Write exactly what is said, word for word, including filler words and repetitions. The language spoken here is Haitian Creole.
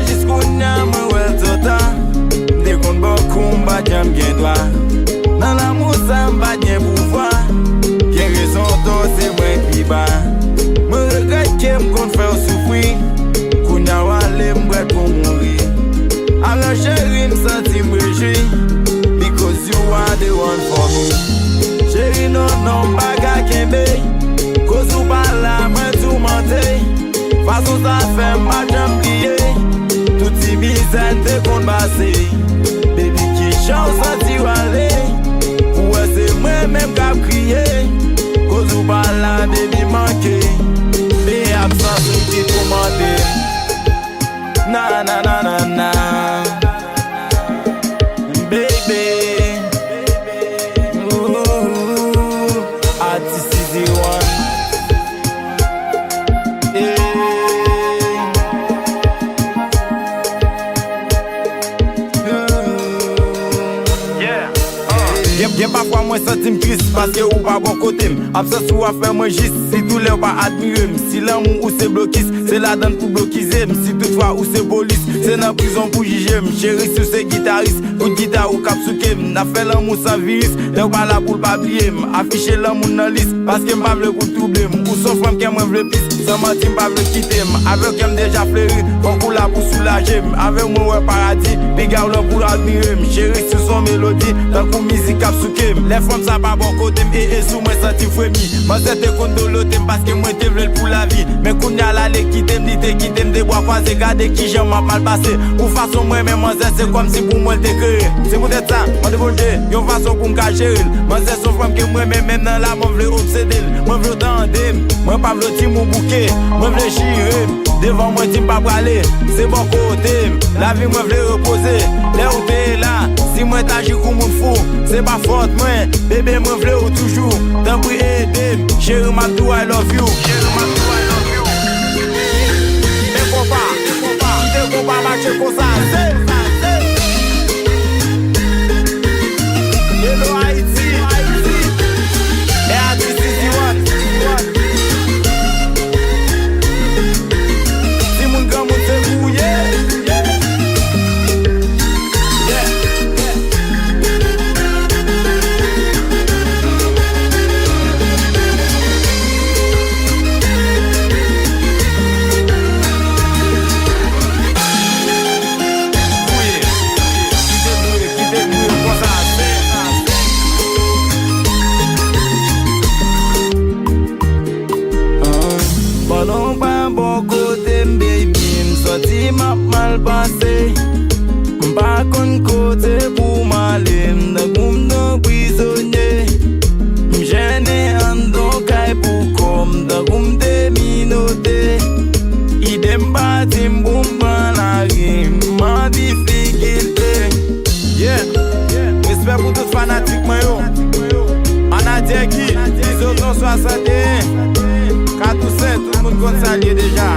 Jis kounya mwen wè l twò ta. M te konn bòkou, m pa t janm gen dwa. Nan lanmou sa m pa t gen pouvwa. Gen rezon tò, se mwen k pi ba. Mwen regrèt ke m konn fè w soufri. Kounya w ale, m prèt pou mouri. Alò cheri, m santi m rejwi. Because you are the one for me. Cheri, non, non, m pa ka kenbe. Koz ou pa la, mwen toumante. Fason sa fè m pa janm bliye. Tout ti mizè n te konn pase. Baby, kijan w santi w ale? Ou wè se mwen menm k ap kriye. Koz ou pa la, baby, manke. Pe absans ou ki toumante. Na, na, na, na, na. Baby. Ooh, Artist Easy One. Hey. Ooh. Yeah. Gen, gen pafwa mwen santi m tris paske ou pa bò kote m. Absans ou a fè mwen jis, sitou lè w pa admire m. Si lanmou ou se blokis, se ladann pou blokize m. Si toutfwa ou se polis, se nan prizon pou jije m. Cheri, si w se gitaris, kout gita ou k ap souke m. N ap fè lanmou san viris, lè w pa la pou l pa bliye m. Afiche lanmou n nan lis, paske m pa vle pou w twouble m. Ou se yon fanm ke mwen vle plis, san manti m pa vle w kite m. Avè w kè m deja fleri, fòk ou la pou soulaje m. Avè w mwen wè paradi, piga w lan pou admire m. Cheri, si w se yon melodi, tankou mizik k ap souke m. Lè fanm sa pa bò kote m, e, e sou mwen santi fremi. Manzè te konn dolote m paske mwen te vle l pou lavi. Men kounya l ale kite m, li te kite m de bra kwaze. Gade kijan m ap mal pase. Pou fason mwen renmen manzè, se kòmsi pou mwen l te kreye. Se poutèt sa, mande Bondye yon fason pou m ka jere l. Manzè se yon fanm ke m renmen, menm nan lamò m vle obsede l. Mwen vle w tande m, mwen pa vle w di m ou bouke. Mwen vle jire m. Devan mwen di m pa prale, se bò kote m. Lavi mwen vle repoze. Lè ou te la, si mwen t aji kou moun fou, se pa fòt mwen. Bebe, mwen vle ou toujou. Tanpri ede m. Cheri, m ap di w I love you. Cheri, m ap di w I love you. Kite konpa, kite konpa, kite konpa mache konsa. Se, se. Hello Haiti. E Haiti City One. Timoun granmoun se pou w ye. Yeah. Kite bouye, kite bouye konsa, se sa, se. Pandan w pa bò kote m, baby, m santi m ap mal pase. M pa konn kote pou m ale, m tankou m nan prizonye. M jennen anndan kay pou kò m, tankou m te minote. Ide m pa di m pou m pran lari, m an difikilte. Yeah. Respè pou tout fanatik mwen yo. Manager Guy, Izoton swasanteyen, Katousen, tout moun konn sa l ye deja.